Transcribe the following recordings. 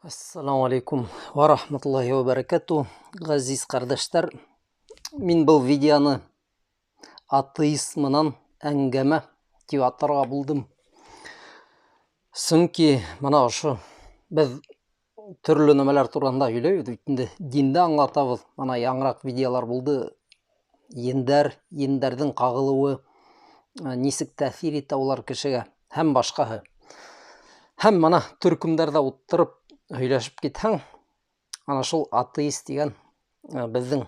Ассаламу алейкум ва рахматуллахи ва баракату. Ғәзиз ҡәрҙәштәр, мин был видеоны атеист менән әңгәмә тип атарға булдым. Сөнки мына ошо беҙ төрлө нәмәләр тураһында һөйләйбеҙ бит инде, динде аңлатабыҙ. Мына яңыраҡ видеолар булды. Ендәр, ендәрҙең ҡағылыуы, нисек тәьҫир итә улар кешегә һәм башҡаһы. Һәм мына төркөмдәрҙә ултырып һөйләшеп китһәң, ана шул атеист тигән беҙҙең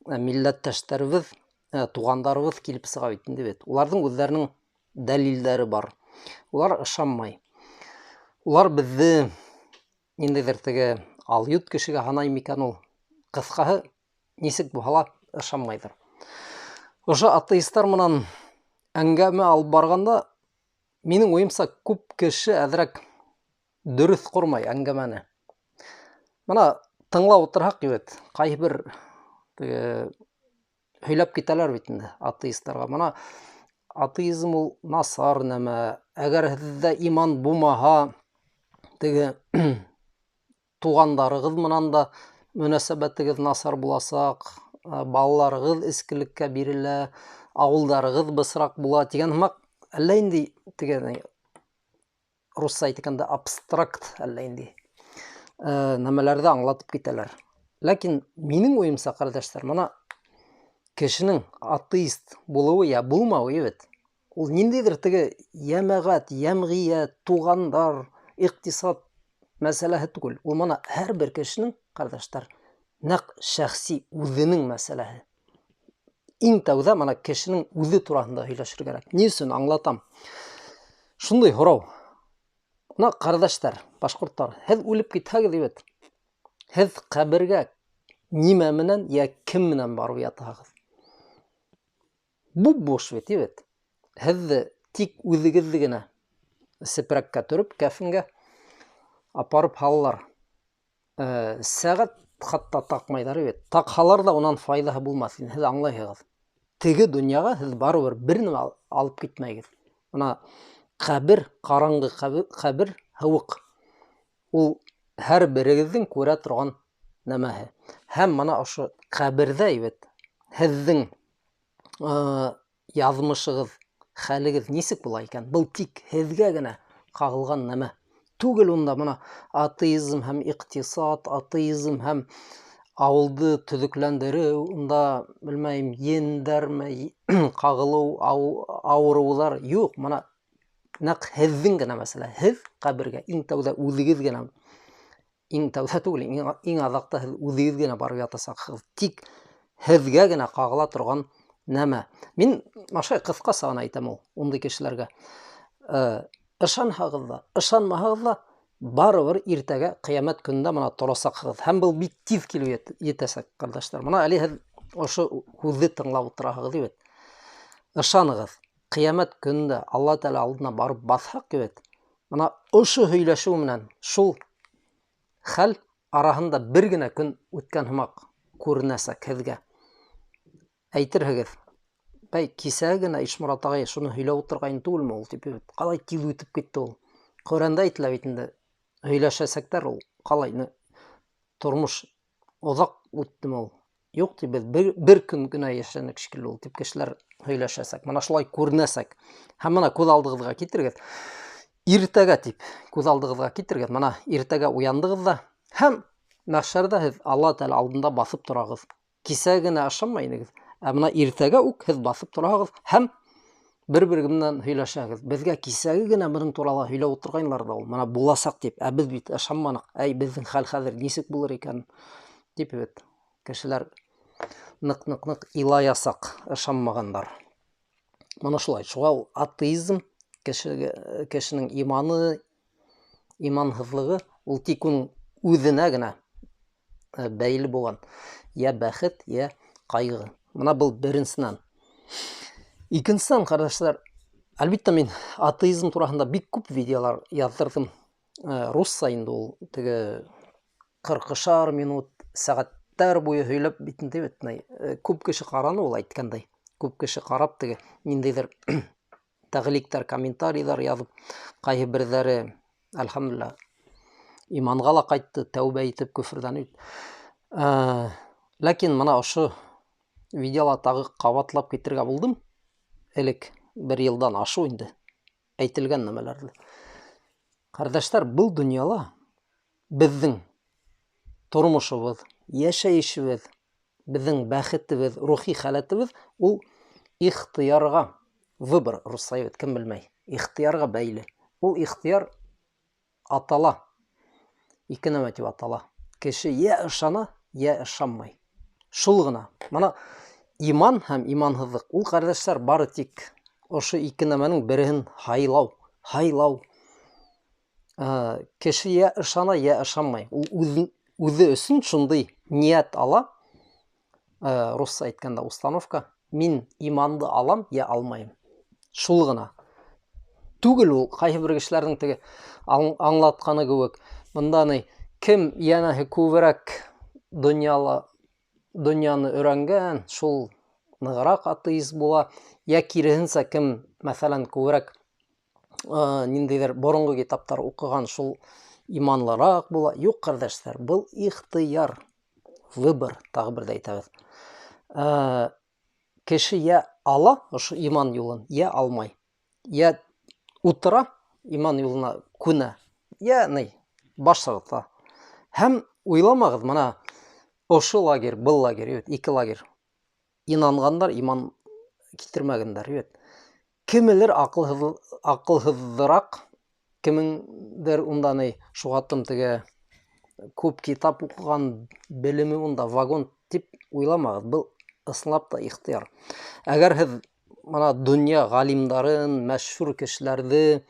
милләттәштәребеҙ, туғандарыбыҙ килеп сыға бит инде бит. Уларҙың үҙҙәренең дәлилдәре бар. Улар ышанмай. Улар беҙҙе ниндәйҙер теге алйот кешегә һанай микән ул? Ҡыҫҡаһы, нисек булһа ла ышанмайҙар. Ошо атеисттар менән әңгәмә алып барғанда, минең уйымса, күп кеше әҙерәк дөрөҫ ҡормай әңгәмәне. Мына тыңлап ултырһаҡ бит, ҡайһы бер теге һөйләп китәләр бит инде атеисттарға. Мына атеизм ул насар нәмә. Әгәр һеҙҙә иман булмаһа, теге туғандарығыҙ менән дә мөнәсәбәтегеҙ насар буласаҡ, балаларығыҙ эскелеккә бирелә, ауылдарығыҙ бысраҡ була тигән һымаҡ, әллә инде теге русса әйткәндә абстракт әллә инде нәмәләрҙе аңлатып китәләр. Ләкин минең уйымса, ҡәрҙәштәр, мына кешенең атеист булыуы йә булмауы бит, ул ниндәйҙер теге йәмәғәт, йәмғиәт, туғандар, иҡтисад мәсьәләһе түгел. Ул мына һәр бер кешенең, ҡәрҙәштәр, нәҡ шәхси үҙенең мәсьәләһе. Иң тәүҙә мына кешенең үҙе тураһында һөйләшергә кәрәк. Ни өсөн аңлатам? Шундай һорау. Мына ҡәрҙәштәр, башҡорттар, һеҙ үлеп китһәгеҙ бит, һеҙ ҡәбергә нимә менән йә кем менән барып ятаһығыҙ? Буп-буш бит, бит. Һеҙҙе тик үҙегеҙҙе генә сепрәккә төрөп, кәфенгә апарып һалалар. Сәғәт хатта таҡмайҙар бит. Таҡһалар ҙа унан файҙаһы булмаҫ, һеҙ аңлайһығыҙ. Теге донъяға һеҙ барыбер бер нәмә алып китмәйһегеҙ. Мына ҡәбер, ҡараңғы ҡәбер, һыуыҡ. Ул һәр берегеҙҙең күрә торған нәмәһе. Һәм мына ошо ҡәберҙә бит һеҙҙең яҙмышығыҙ, хәлегеҙ нисек була икән? Был тик һеҙгә генә ҡағылған нәмә түгел. Унда мына атеизм һәм иҡтисад, атеизм һәм ауылды төҙөкләндереү, унда белмәйем, ендәрме, ҡағылыу, ауырыуҙар юҡ. Мына нәҡ һеҙҙең генә мәсьәлә. Һеҙ ҡәбергә иң тәүҙә үҙегеҙ генә, иң тәүҙә түгел, иң аҙаҡта һеҙ үҙегеҙ генә барып ятасаҡһығыҙ. Тик һеҙгә генә ҡағыла торған нәмә. Мин ашай ҡыҫҡаса ғына әйтәм ул ундай кешеләргә. Ышанһағыҙ ҙа, ышанмаһағыҙ ҙа, барыбер иртәгә ҡиәмәт көнөндә мына торасаҡһығыҙ. Һәм был бик тиҙ килеп етәсәк, ҡәрҙәштәр. Мына әле һеҙ ошо һүҙҙе тыңлап ултыраһығыҙ бит. Ышанығыҙ, ҡиәмәт көнөндә Алла Тәғәлә алдына барып баҫһаҡ бит, мына ошо һөйләшеү менән шул хәл араһында бер генә көн үткән һымаҡ күренәсәк һеҙгә. Әйтерһегеҙ, бәй, кисә генә Ишморат ағай шуны һөйләп ултырғайны түгелме ул, тип бит. Ҡалай тиҙ үтеп китте ул. Ҡөрьәндә әйтелә бит инде, һөйләшәсәктәр ул. Ҡалай, тормош оҙаҡ үттеме ул? Юҡ, тип, беҙ бер көн генә йәшәнек шикелле ул, тип кешеләр һөйләшәсәк. Мына шулай күренәсәк. Һәм мына күҙ алдығыҙға китерегеҙ. Иртәгә тип күҙ алдығыҙға китерегеҙ. Мына иртәгә уяндығыҙ ҙа һәм мәхшәрҙә һеҙ Алла Тәғәлә алдында баҫып торағыҙ. Кисә генә ышанмай инегеҙ. Ә мына иртәгә үк һеҙ баҫып тораһығыҙ һәм бер-берегеҙ менән һөйләшәгеҙ. Беҙгә кисәге генә бының турала һөйләп ултырғайнылар ҙа ул. Мына буласаҡ тип. Ә беҙ бит ышанманыҡ. Әй, беҙҙең хәл хәҙер нисек булыр икән тип бит кешеләр ныҡ-ныҡ-ныҡ илаясаҡ ышанмағандар. Мына шулай. Шуға ул атеизм, кешенең иманы, иманһыҙлығы ул тик уның үҙенә генә бәйле булған. Йә бәхет, йә ҡайғы. Мына был беренсенән. Икенсенән, ҡәрҙәштәр, әлбиттә мин атеизм тураһында бик күп видеолар яҙҙырҙым. Русса инде ул теге ҡырҡышар минут, сәғәттәр буйы һөйләп бит инде бит. Күп кеше ҡараны ул әйткәндәй. Күп кеше ҡарап теге ниндәйҙер тәғликтәр, комментарийҙар яҙып, ҡайһы берҙәре, әлхәмдүлилләһ, Иманға ла ҡайтты, тәүбә итеп көфөрҙән. Ләкин мына ошо видеола тағы ҡабатлап китергә булдым. Элек бер йылдан ашыу инде әйтелгән нәмәләрҙе. Ҡәрҙәштәр, был донъяла беҙҙең тормошобоҙ, йәшәйешебеҙ, беҙҙең бәхетебеҙ, рухи халәтебеҙ ул ихтыярға, выбор русса бит, кем белмәй, ихтыярға бәйле. Ул ихтыяр атала. Ике нәмә тип атала. Кеше йә ышана, йә ышанмай. Шул ғына. Мына иман һәм иманһыҙлыҡ ул, ҡәрҙәштәр, бары тик ошо ике нәмәнең береһен һайлау, һайлау. Кеше йә ышана, йә ышанмай. Ул үҙе өсөн шундай ниәт ала. Русса әйткәндә установка. Мин иманды алам, йә алмайым. Шул ғына. Түгел ул ҡайһы бер кешеләрҙең теге аңлатҡаны кеүек. Бында ни кем йәнәһе күберәк донъяла донъяны өйрәнгән, шул нығыраҡ атеист була, йә киреһенсә кем, мәҫәлән, күберәк ниндәйҙер боронғо китаптар уҡыған, шул иманлыраҡ була. Юҡ, ҡәрҙәштәр, был ихтыяр, выбор, тағы бер ҙә әйтәбеҙ. Кеше йә ала ошо иман юлын, йә алмай. Йә утыра иман юлына күнә, йә ни баш тарта. Һәм уйламағыҙ, мына ошо лагерь, был лагерь, ике лагерь. Инанғандар, иман китермәгәндәр, бит. Кемелер аҡылһыҙыраҡ, кемеңдер унда ни шуғатым теге күп китап уҡыған, белеме унда вагон тип уйламағыҙ. Был ысынлап та ихтыяр. Әгәр һеҙ мына донъя ғалимдарын, мәшһүр кешеләрҙе,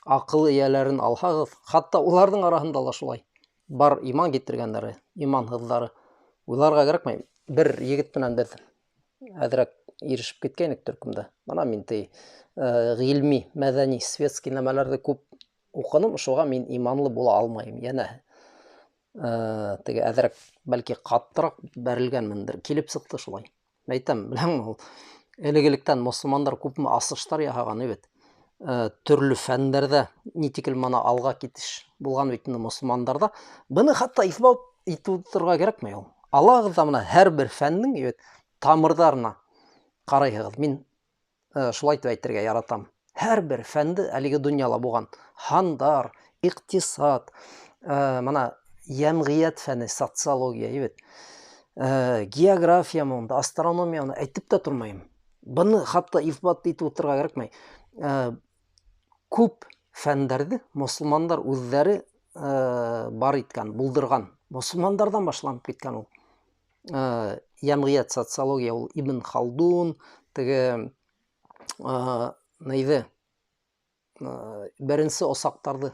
аҡыл эйәләрен алһағыҙ, хатта уларҙың араһында ла шулай бар иман китергәндәре, иманһыҙҙары. Уйларға кәрәкмәй. Бер егет менән беҙ әҙерәк ирешеп киткәйнек төркөмдә. Мына мин ти ғилми, мәҙәни, светский нәмәләрҙе күп уҡыным, шуға мин иманлы була алмайым. Йәнә теге әҙерәк бәлки ҡаттыраҡ бәрелгәнмендер. Килеп сыҡты шулай. Әйтәм, беләңме, ул элек-электән мосолмандар күпме асыштар яһаған бит. Төрлө фәндәрҙә ни тиклем мына алға китеш булған бит инде мосолмандарҙа. Быны хатта иҫбат итеп ултырырға кәрәкмәй ул. Алағыҙ ҙа мына һәр бер фәндең бит тамырҙарына ҡарайһығыҙ. Мин шулай итеп әйтергә яратам. Һәр бер фәнде әлеге донъяла булған һандар, иҡтисад, мына йәмғиәт фәне, социология, бит. География монда, астрономияны әйтеп тә тормайым. Быны хатта иҫбат итеп ултырырға кәрәкмәй. Күп фәндәрҙе мосолмандар үҙҙәре бар иткән, булдырған. Мосолмандарҙан башланып киткән ул. Йәмғиәт, социология ул Ибн Халдун, теге нейҙе, беренсе осаҡтарҙы,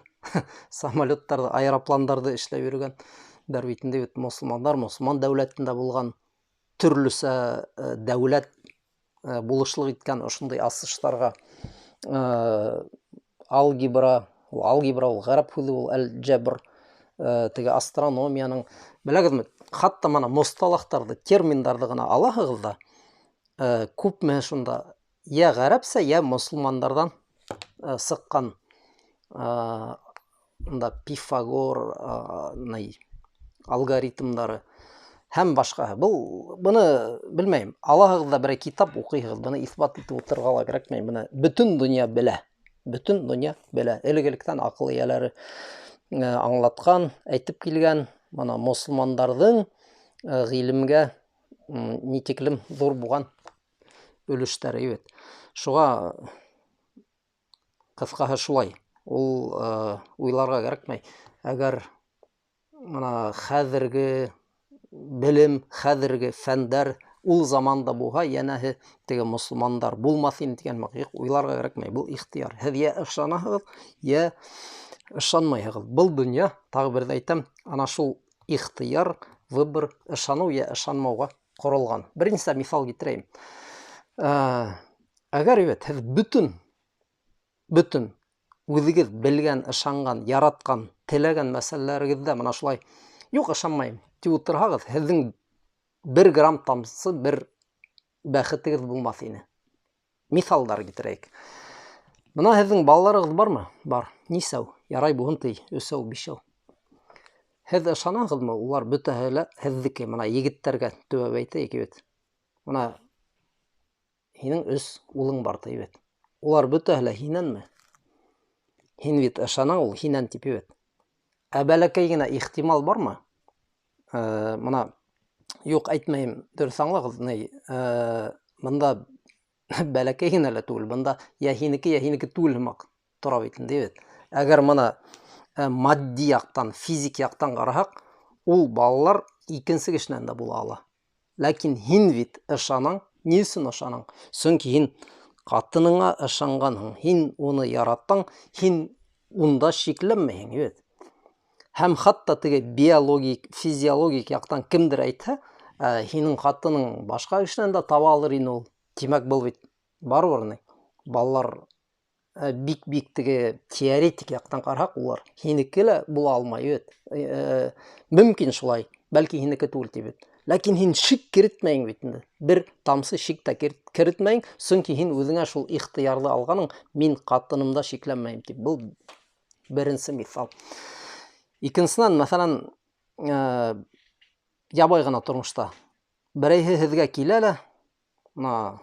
самолеттарҙы, аэропландарҙы эшләп йөрөгәндәр бит инде бит мосолмандар, мосолман дәүләтендә булған төрлөсә дәүләт булышлыҡ иткән ошондай асыштарға. Алгебра, ул алгебра ул ғәрәп һүҙе ул әл-джабр, теге астрономияның, беләгеҙме, хатта мына мосталахтарҙы, терминдарҙы ғына алаһығыҙ ҙа, күпме шунда йә ғәрәпсә, йә мосолмандарҙан сыҡҡан, унда Пифагор, алгоритмдары һәм башҡаһы. Быны белмәйем. Алаһығыҙ ҙа берәй китап уҡыйһығыҙ, быны иҫбат итеп ултырырға ла кәрәкмәй. Быны бөтөн донъя белә. Бөтөн донъя белә. Элек-электән аҡыл эйәләре аңлатҡан, әйтеп килгән, мына мосолмандарҙың ғилемгә ни тиклем ҙур булған өлөштәре бит. Шуға ҡыҫҡаһы шулай. Ул уйларға кәрәкмәй. Әгәр мына хәҙерге белем, хәҙерге фәндәр ул заманда булһа, йәнәһе теге мосолмандар булмаҫ ине тигән юҡ, уйларға кәрәкмәй. Был ихтыяр. Һеҙ йә ышанаһығыҙ, йә ышанмайһығыҙ. Был донъя, тағы бер ҙә әйтәм, ана шул ихтыяр, выбор, ышаныу йә ышанмауға ҡоролған. Бер нисә миҫал китерәйем. Әгәр бит һеҙ бөтөн үҙегеҙ белгән, ышанған, яратҡан, теләгән мәсьәләләрегеҙҙә мына шулай юҡ, ышанмайым тип ултырһағыҙ, һеҙҙең бер грамм тамсы бер бәхетегеҙ булмаҫ ине. Миҫалдар китерәйек. Бына һеҙҙең балаларығыҙ бармы? Бар. Нисәү? Ярай булһын ти, өсәү, бишәү. Һеҙ ышанаһығыҙмы, улар бөтәһе лә һеҙҙеке? Мына егеттәргә төбәп әйтәйек бит. Мына һинең өс улың бар ти бит. Улар бөтәһе лә һинәнме? Һин бит ышанаң ул һинән тип бит. Ә бәләкәй генә ихтимал бармы? Мына юҡ әйтмәйем, дөрөҫ аңлағыҙ, ни, бында бәләкәй генә лә түгел, бында йә һинеке, йә һинеке түгел һымаҡ тора бит инде бит. Әгәр мына матди яҡтан, физик яҡтан ҡараһаҡ, ул балалар икенсе кешенән дә була ала. Ләкин һин бит ышанаң. Ни өсөн ышанаң? Сөнки һин ҡатыныңа ышанғанһың, һин уны яраттың, һин унда шикләнмәйһең бит. Һәм хатта теге биологик, физиологик яҡтан кемдер әйтһә, һинең ҡатының башҡа кешенән дә таба алыр ине ул. Тимәк, был бит барыбер ни. Балалар бик-бик теге теоретик яҡтан ҡараһаҡ, улар һинеке лә була алмай бит. Мөмкин шулай, бәлки һинеке түгел тип бит. Ләкин һин шик керетмәйең бит инде. Бер тамсы шик тә керетмәйең, сөнки һин үҙеңә шул ихтыярҙы алғаның, мин ҡатынымда шикләнмәйем тип. Был беренсе миҫал. Икенсенән, мәҫәлән, ябай ғына тормошта берәйһе һеҙгә килә лә, мына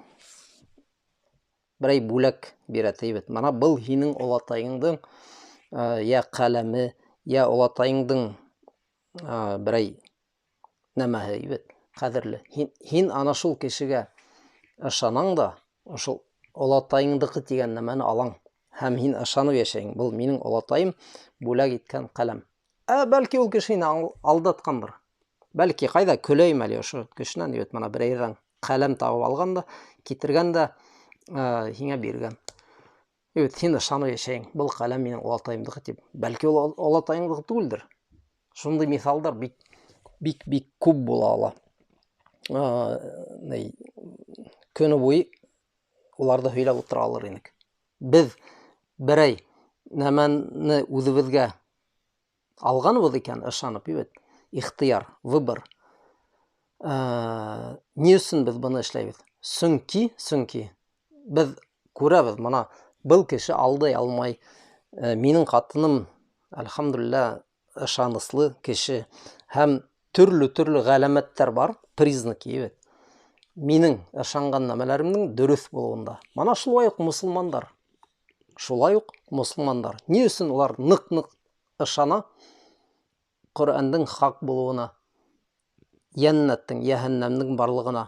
берәй бүләк бирә ти бит. Мына был һинең олатайыңдың йә ҡәләме, йә олатайыңдың берәй нәмәһе бит, ҡәҙерле. Һин ана шул кешегә ышанаң да, ошол олатайыңдыҡы тигән нәмәне алаң. Һәм һин ышанып йәшәйһең. Был минең олатайым бүләк иткән ҡәләм. Бәлки ул кеше һине алдатҡандыр. Бәлки ҡайҙа көләйем әле ошо кешенән, бит мына берәйҙән ҡәләм табып алған да, китергән дә, һиңә биргән. Бит һин ышанып йәшәйһең. Был ҡәләм минең олатайымдыҡы тип. Бәлки ул олатайыңдыҡы түгелдер. Шундай миҫалдар бик бик бик күп була ала. Көнө буйы уларҙы һөйләп ултыра алыр инек. Беҙ берәй нәмәне үҙебеҙгә алғанбыҙ икән, ышанып, бит, ихтыяр, выбор. Ни өсөн беҙ быны эшләйбеҙ? Сөнки беҙ күрәбеҙ, мына был кеше алдай алмай. Минең ҡатыным, әлхәмдүлилләһ, ышаныслы кеше. Һәм төрлө-төрлө ғәләмәттәр бар, признаки, бит. Минең ышанған нәмәләремдең дөрөҫ булыуында. Мына шулай уҡ мосолмандар. Шулай уҡ мосолмандар. Ни өсөн улар ныҡ-ныҡ ышана Ҡөрьәндең хаҡ булыуына, йәннәттең, йәһәннәмдең барлығына?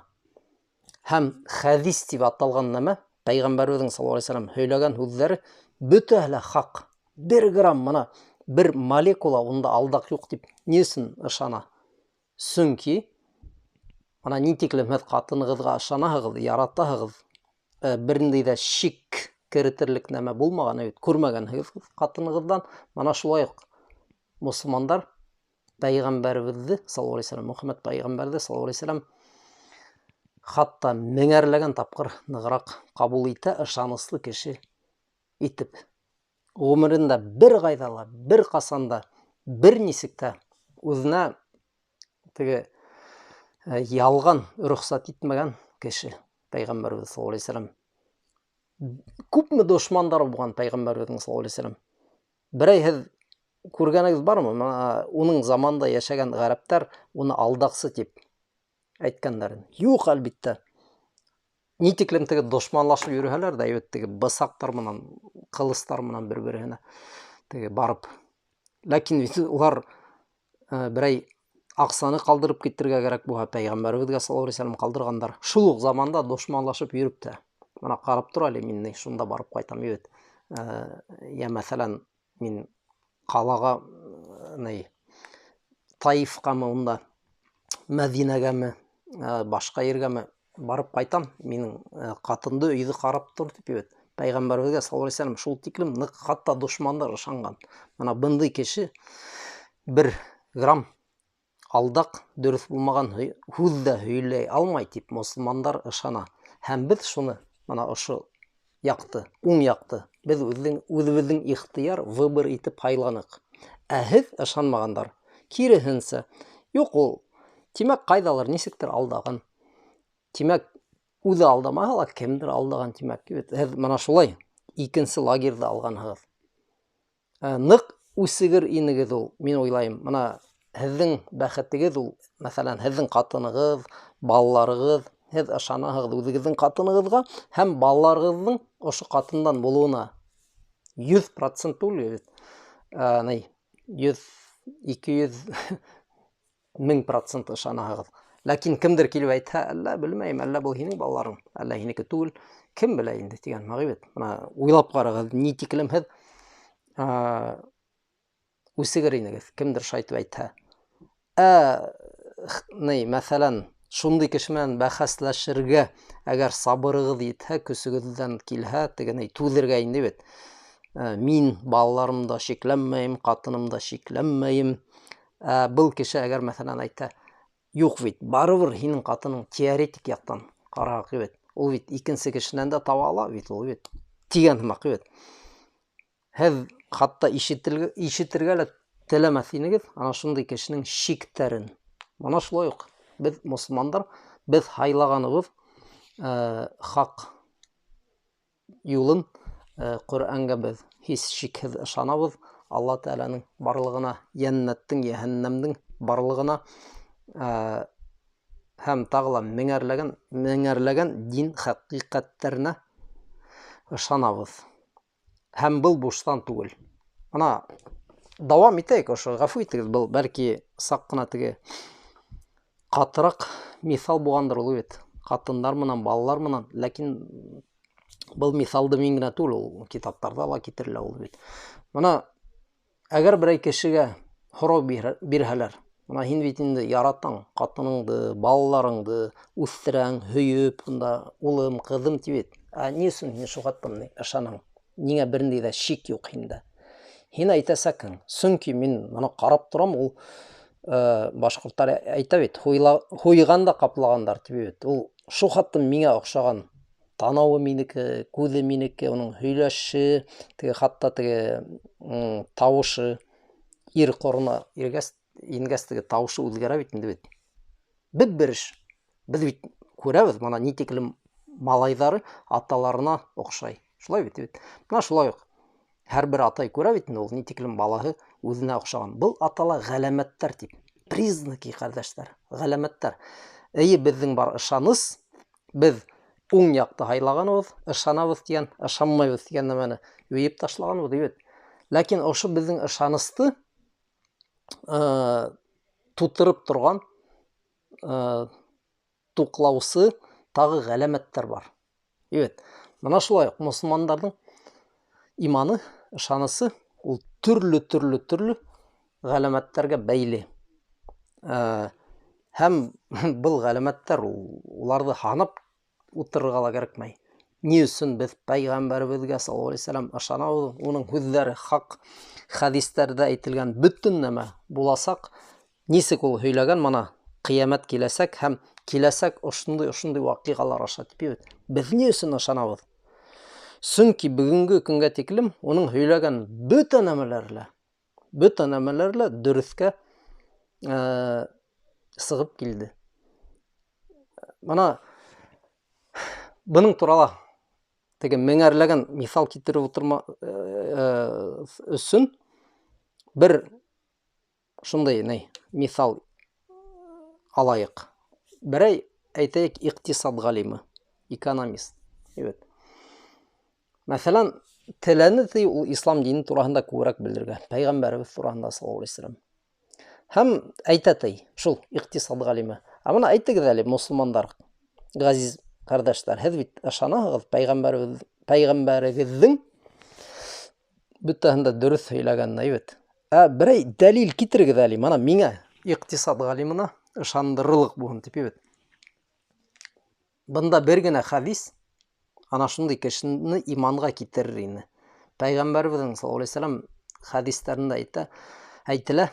Һәм хәдис тип аталған нәмә, пәйғәмбәребеҙҙең саллаллаһу алейһи ва сәлләм һөйләгән һүҙҙәре бөтәһе лә хаҡ. Бер грамм мына бер молекула унда алдаҡ юҡ тип ни өсөн ышана? Сөнки мына ни тиклем һеҙ ҡатынығыҙға ышанаһығыҙ, яратаһығыҙ, бер ниндәй ҙә шик керетерлек нәмә булмаған бит, күрмәгәнһегеҙ ҡатынығыҙҙан. Мына шулай уҡ мосолмандар пәйғәмбәребеҙҙе саллаллаһу алейһи ва сәлләм, Мөхәммәд пәйғәмбәрҙе саллаллаһу алейһи ва сәлләм хатта меңәрләгән тапҡыр нығыраҡ ҡабул итә, ышаныслы кеше итеп. Ғүмерендә бер ҡайҙа ла, бер ҡасан да, бер нисек тә үҙенә теге ялған рөхсәт итмәгән кеше пәйғәмбәребеҙ саллаллаһу алейһи ва сәлләм. Күпме дошмандары булған пәйғәмбәребеҙҙең саллаллаһу алейһи ва сәлләм. Берәй һеҙ күргәнегеҙ бармы? Мына уның заманында йәшәгән ғәрәптәр уны алдаҡсы тип әйткәндәрен. Юҡ, әлбиттә. Ни тиклем теге дошманлашып йөрөһәләр ҙә, әйбәт теге бысаҡтар менән, ҡылыстар менән бер-береһенә теге барып. Ләкин бит улар берәй аҡсаны ҡалдырып китергә кәрәк булһа, пәйғәмбәребеҙгә саллаллаһу алейһи ва сәлләм ҡалдырғандар. Шул уҡ заманда дошманлашып йөрөп тә. Мына ҡарап тор әле, мин ни шунда барып ҡайтам бит. Я мәҫәлән, мин ҡалаға, ни, Таифҡамы унда, Мәҙинәгәме, башҡа ергәме барып ҡайтам, минең ҡатынды өйҙө ҡарап тор тип бит. Пәйғәмбәребеҙгә саллаллаһу алейһи ва сәлләм шул тиклем ныҡ хатта дошмандар ышанған. Мына бындай кеше бер грамм алдаҡ, дөрөҫ булмаған һүҙ ҙә һөйләй алмай тип мосолмандар ышана. Һәм беҙ шуны, мына ошо яҡты, уң яҡты, беҙ үҙебеҙҙең ихтыяр, выбор итеп һайланыҡ. Ә һеҙ ышанмағандар, киреһенсә, юҡ ул, тимәк, ҡайҙалыр нисектер алдаған. Тимәк, үҙе алдамаһа ла, кемдер алдаған, тимәк. Һеҙ мына шулай икенсе лагерҙы алғанһығыҙ. Ныҡ үсегер инегеҙ ул, мин уйлайым. Мына Һеҙҙең бәхетегеҙ ул, мәҫәлән, һеҙҙең ҡатынығыҙ, балаларығыҙ, һеҙ ышанаһығыҙ үҙегеҙҙең ҡатынығыҙға һәм балаларығыҙҙың ошо ҡатындан булыуына 100% түгел бит. Ни, 100, 200, 1000% ышанаһығыҙ. Ләкин кемдер килеп әйтһә, әллә белмәйем, әллә был һинең балаларың, әллә һинеке түгел, кем белә инде тигән һымаҡ бит. Бына уйлап ҡарағыҙ, ни тиклем һеҙ үсегер инегеҙ, кемдер шайтып әйтһә. Ни, мәҫәлән, шундай кеше менән бәхәсләшергә, әгәр сабырығыҙ етһә, көсөгөҙҙән килһә, теге ни, түҙергә инде бит. Мин балаларым да шикләнмәйем, ҡатыным да шикләнмәйем. Был кеше әгәр мәҫәлән әйтһә, юҡ бит, барыбер һинең ҡатының теоретик яҡтан ҡараһаҡ бит. Ул бит икенсе кешенән дә таба ала бит, ул бит. Тигән һымаҡ бит. Һеҙ хатта ишетергә лә теләмәҫ инегеҙ ана шундай кешенең шиктәрен. Мына шулай уҡ беҙ мосолмандар, беҙ һайлағаныбыҙ, хаҡ юлын, Ҡөрьәнгә беҙ һис шикһеҙ ышанабыҙ. Алла Тәғәләнең барлығына, йәннәттең, йәһәннәмдең барлығына, һәм тағы ла меңәрләгән дин хәҡиҡәттәренә ышанабыҙ. Һәм был буштан түгел. Ана дауам итәйек ошо, ғәфү итегеҙ, был бәлки саҡ ҡына теге ҡатыраҡ миҫал булғандыр ул бит. Ҡатындар менән, балалар менән, ләкин был миҫалды мин генә түгел, ул китаптарҙа ла китерелә ул бит. Бына әгәр берәй кешегә һорау бирһәләр, бына һин бит инде яратаң ҡатыныңды, балаларыңды, үҫтерәң, һөйөп, бында улым, ҡыҙым тип бит. Ә ни өсөн һин шул хатта ышанаң? Ниңә бер ниндәй ҙә шик юҡ һиндә? Һин әйтәсәкһең, сөнки мин бына ҡарап торам, ул, башҡорттар әйтә бит, һуйған да ҡаплағандар тип бит. Ул шул хатта миңә оҡшаған, танауы минеке, күҙе минеке, уның һөйләше, теге хатта теге, тауышы, ир ҡорона ингәс теге тауышы үҙгәрә бит инде бит. Беҙ бер эш. Беҙ бит күрәбеҙ, бына ни тиклем малайҙары аталарына оҡшай. Шулай бит, бит. Бына шулай уҡ. Һәр бер атай күрә бит инде ул ни тиклем балаһы үҙенә оҡшаған. Был атала ғәләмәттәр тип. Признаки, ҡәрҙәштәр, ғәләмәттәр. Эйе, беҙҙең бар ышаныс, беҙ уң яҡты һайлағанбыҙ, ышанабыҙ тигән, ышанмайбыҙ тигән нәмәне өйөп ташлағанбыҙ бит. Ләкин ошо беҙҙең ышанысты, тутырып торған, туҡлаусы тағы ғәләмәттәр бар. Бит. Бына шулай уҡ мосолмандарҙың иманы, ышанысы ул төрлө-төрлө төрлө ғәләмәттәргә бәйле. Һәм был ғәләмәттәр уларҙы һанап ултырырға ла кәрәкмәй. Ни өсөн беҙ пәйғәмбәребеҙгә саллаллаһу алейһи вәсәләм ышанабыҙ, уның һүҙҙәре хаҡ, хәдистәрҙә әйтелгән бөтөн нәмә буласаҡ. Нисек ул һөйләгән, мына ҡиәмәт киләсәк һәм киләсәк ошондай ваҡиғалар аша тип бит. Беҙ ни өсөн ышанабыҙ? Сөнки бөгөнгө көнгә тиклем уның һөйләгән бөтә нәмәләре лә дөрөҫкә, сығып килде. Мына бының турала теге меңәрләгән миҫал китереп ултырма, өсөн бер шундай ни миҫал алайыҡ. Берәй әйтәйек иҡтисад ғалимы, экономист. Бит. Мәҫәлән, теләне ти ул ислам дине тураһында күберәк белергә, пәйғәмбәребеҙ тураһында саллаллаһу алейһи вәсәләм. Һәм әйтә ти шул иҡтисад ғалимы. Ә бына әйтегеҙ әле, мосолмандар, ғәзиз ҡәрҙәштәр, һеҙ бит ышанаһығыҙ пәйғәмбәрегеҙҙең бөтәһен дә дөрөҫ һөйләгәненә бит. Ә берәй дәлил китерегеҙ әле, мына миңә иҡтисад ғалимына ышандырырлыҡ булһын тип бит. Бында бер генә хәдис ана шундай кешене иманға китерер ине. Пәйғәмбәребеҙҙең саллаллаһу алейһи вәсәләм хәдистәрендә әйтелә,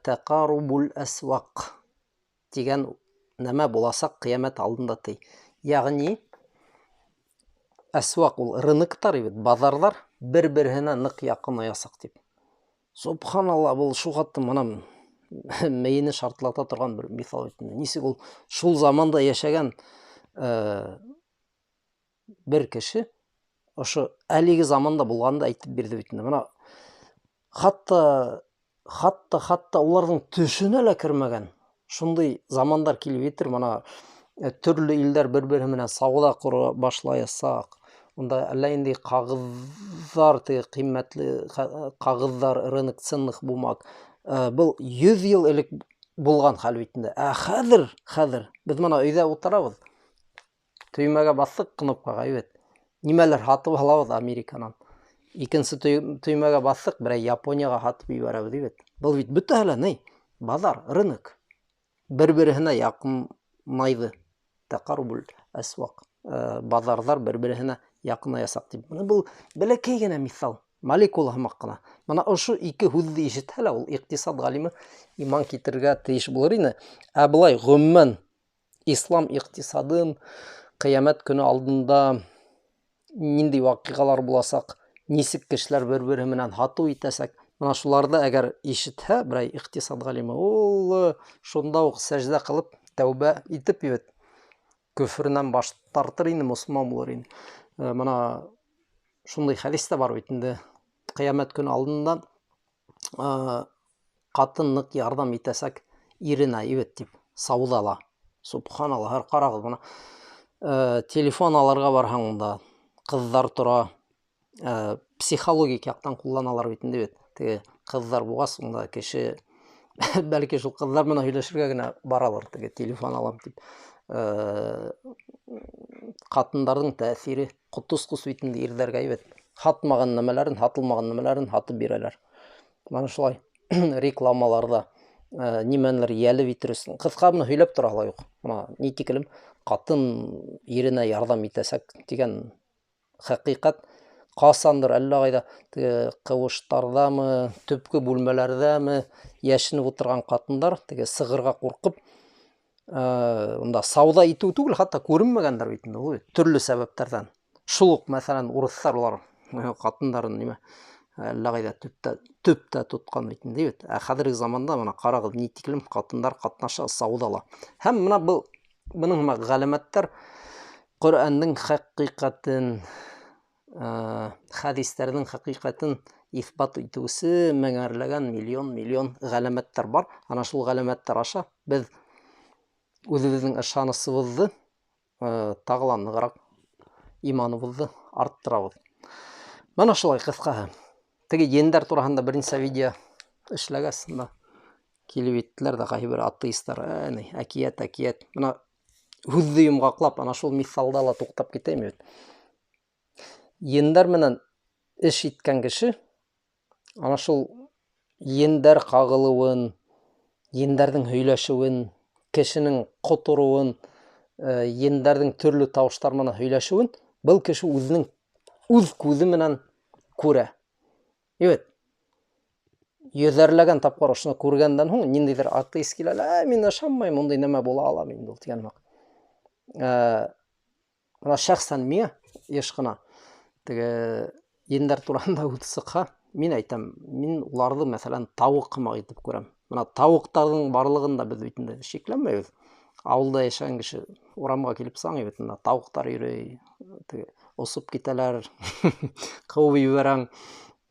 тәҡарубул әсваҡ тигән нәмә буласаҡ ҡиәмәт алдында ти. Ягъни әсваҡ ул рыноктар бит, баҙарҙар бер-береһенә ныҡ яҡынаясаҡ тип. Субханалла, был шул хатта мына мейене шартлата торған бер миҫал бит инде. Нисек ул шул заманда йәшәгән, бер кеше ошо әлеге заманда булғанды әйтеп бирҙе бит инде. Мына хатта Хатта уларҙың төшөнә лә кермәгән. Шундай замандар килеп етер, мына төрлө илдәр бер-береһе менән сауҙа ҡора башлаясаҡ. Унда әллә ниндәй ҡағыҙҙар, теге ҡиммәтле ҡағыҙҙар, рынок ценных бумаг. Был 100 йыл элек булған хәл бит инде. Ә хәҙер беҙ мына өйҙә ултырабыҙ. Төймәгә баҫтыҡ кнопкаға, әйбәт. Нимәлер һатып алабыҙ Американан. Икенсе төймәгә баҫтыҡ, берәй Японияға һатып ебәрәбеҙ, әйбәт. Был бит бөтәһе лә ни? Баҙар, рынок. Бер-береһенә яҡынайды. Тәҡаррубул әсваҡ. Баҙарҙар бер-береһенә яҡынаясаҡ тип. Бына был бәләкәй генә миҫал, молекула һымаҡ ҡына. Бына ошо ике һүҙҙе ишетһә лә, ул иҡтисад ғалимы иман китерергә тейеш булыр ине. Ә былай ғөмүмән ислам иҡтисадын ҡиәмәт көнө алдында ниндәй ваҡиғалар буласаҡ, нисек кешеләр бер-береһе менән һатыу итәсәк, бына шуларҙы әгәр ишетһә берәй иҡтисад ғалимы, ул шунда уҡ сәждә ҡылып, тәүбә итеп бит көфөрөнән баш тартыр ине, мосолман булыр ине. Бына шундай хәдис тә бар бит инде. Ҡиәмәт көнө алдында ҡатын ныҡ ярҙам итәсәк иренә, ибет тип, сауҙала. Субханаллаһ, һәр ҡарағыҙ бына. Телефон алырға барһаң, унда ҡыҙҙар тора, психологик яҡтан ҡулланалар бит инде бит. Теге ҡыҙҙар булғас, унда кеше бәлки шул ҡыҙҙар менән һөйләшергә генә баралыр, теге телефон алам тип. Ҡатындарҙың тәьҫире ҡотосҡос бит инде ирҙәргә, бит. Һатмаған нәмәләрен, һатылмаған нәмәләрен һатып бирәләр. Мына шулай рекламаларҙа нимәнелер йәлеп итер өсөн. Ҡыҫҡа ғына һөйләп тора ла юҡ. Бына ни тиклем ҡатын иренә ярҙам итәсәк тигән хәҡиҡәт ҡасандыр әллә ҡайҙа теге ҡыуыштарҙамы, төпкө бүлмәләрҙәме йәшенеп ултырған ҡатындар теге сығырға ҡурҡып, унда сауҙа итеү түгел, хатта күренмәгәндәр бит инде ул төрлө сәбәптәрҙән. Шул уҡ, мәҫәлән, урыҫтар улар ҡатындарын нимә әллә ҡайҙа төптә тотҡан бит инде бит. Ә хәҙерге заманда бына ҡарағыҙ, ни тиклем ҡатындар ҡатнаша сауҙала. Һәм бына бының һымаҡ ғәләмәттәр Ҡөрьәндең хәҡиҡәтен, хәдистәрҙең хәҡиҡәтен иҫбат итеүсе меңәрләгән миллион-миллион ғәләмәттәр бар. Ана шул ғәләмәттәр аша беҙ үҙебеҙҙең ышанысыбыҙҙы, тағы ла нығыраҡ иманыбыҙҙы арттырабыҙ. Бына шулай ҡыҫҡаһы. Теге ендәр тураһында бер нисә видео эшләгәс, бына килеп еттеләр ҙә ҡайһы бер атеисттар, ни, әкиәт, әкиәт. Бына һүҙҙе йомғаҡлап, ана шул миҫалда ла туҡтап китәйем бит. Ендәр менән эш иткән кеше ана шул ендәр ҡағылыуын, ендәрҙең һөйләшеүен, кешенең ҡотороуын, ендәрҙең төрлө тауыштар менән һөйләшеүен был кеше үҙенең үҙ күҙе менән күрә. Эйе. Йөҙәрләгән тапҡыр ошоно күргәндән һуң ниндәйҙер атеист килә лә, мин ышанмайым, ундай нәмә була ала инде ул тигән һымаҡ. Бына шәхсән миңә йыш ҡына теге ендәр тураһында һүҙ сыҡһа, мин әйтәм, мин уларҙы, мәҫәлән, тауыҡ һымаҡ итеп күрәм. Бына тауыҡтарҙың барлығын да беҙ бит инде шикләнмәйбеҙ. Ауылда йәшәгән кеше урамға килеп сыҡһаң, бит инде тауыҡтар йөрөй, теге осоп китәләр, ҡыуып ебәрәң,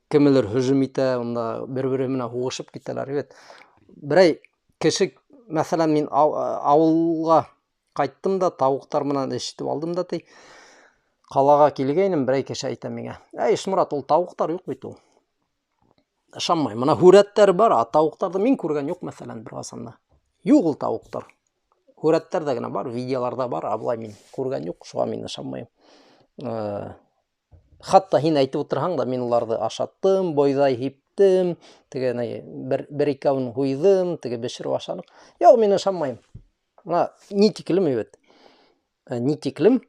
кемелер һөжүм итә, унда бер-береһе менән һуғышып китәләр, бит. Берәй кеше, мәҫәлән, мин ауылға ҡайттым да, тауыҡтар менән эш итеп алдым да, ти, ҡалаға килгәйнем, берәй кеше әйтә миңә: "Әй, Ишморат, ул тауыҡтар юҡ бит ул." Ышанмайым. Бына һүрәттәр бар, ә тауыҡтарҙы мин күргән юҡ, мәҫәлән, бер ҡасан да. Юҡ ул тауыҡтар. Һүрәттәрҙә генә бар, видеоларҙа бар, ә былай мин күргән юҡ, шуға мин ышанмайым. Хатта һин әйтеп ултырһаң да, мин уларҙы ашаттым, бойҙай һиптем, теге ни, бер икәүен һуйҙым, теге бешереп ашаныҡ. Юҡ, мин ышанмайым. Бына ни тиклем бит. Ни тиклем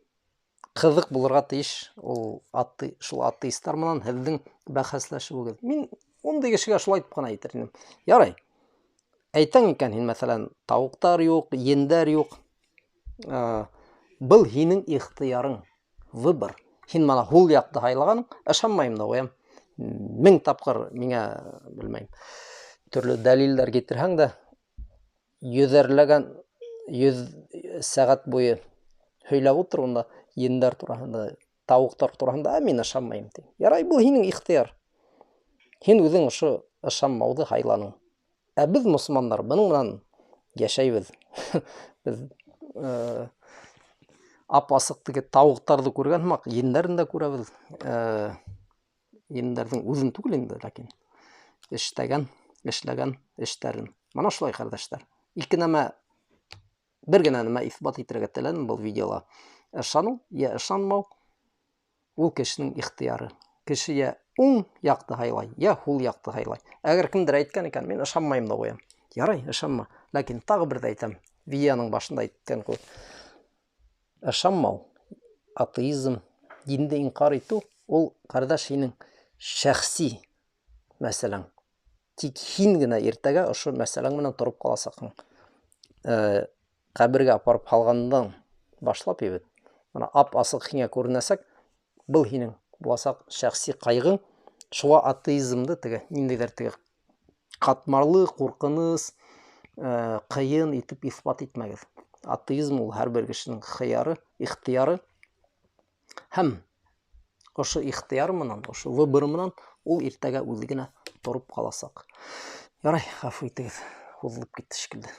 ҡыҙыҡ булырға тейеш ул шул атеисттар менән һеҙҙең бәхәсләшеүегеҙ. Мин ундай кешегә шулай итеп ҡына әйтер инем. Ярай. Әйтәң икән һин, мәҫәлән, тауыҡтар юҡ, ендәр юҡ. Был һинең ихтыярың, выбор. Һин мана һул яҡты һайлағаның, ышанмайым да ҡуям. Мең тапҡыр миңә, белмәйем, төрлө дәлилдәр китерһәң дә, йөҙәрләгән йөҙ сәғәт буйы һөйләп ултыр унда ендәр тураһында, тауыҡтар тураһында, ә мин ышанмайым ти. Ярай, был һинең ихтыяр. Һин үҙең ошо ышанмауҙы һайланың. Ә беҙ, мосолмандар, бының менән йәшәйбеҙ. Беҙ ап-асыҡ теге тауыҡтарҙы күргән һымаҡ, ендәрен дә күрәбеҙ. Ендәрҙең үҙен түгел инде, ләкин эшләгән эштәрен. Мына шулай, ҡәрҙәштәр. Ике нәмә, бер генә нәмә иҫбат итергә теләнем был видеола. Ышаныу йә ышанмау ул кешенең ихтыяры. Кеше йә уң яҡты һайлай, йә һул яҡты һайлай. Әгәр кемдер әйткән икән, мин ышанмайым да ҡуям. Ярай, ышанма. Ләкин тағы бер ҙә әйтәм, видеоның башында әйткән кеүек. Ышанмау, атеизм, динде инҡар итеү ул, ҡәрҙәш, һинең шәхси мәсьәләң. Тик һин генә иртәгә ошо мәсьәләң менән тороп ҡаласаҡһың. Ҡәбергә апарып һалғандан башлап ебет. Мына ап-асыҡ һиңә күренәсәк, был һинең буласаҡ шәхси ҡайғың. Шуға атеизмды теге ниндәйҙер теге ҡатмарлы, ҡурҡыныс, ҡыйын итеп иҫбат итмәгеҙ. Атеизм ул һәр бер кешенең хыяры, ихтыяры. Һәм ошо ихтыяр менән, ошо выбор менән ул иртәгә үҙе генә тороп ҡаласаҡ. Ярай, ғәфү итегеҙ, һуҙылып китте шикелле.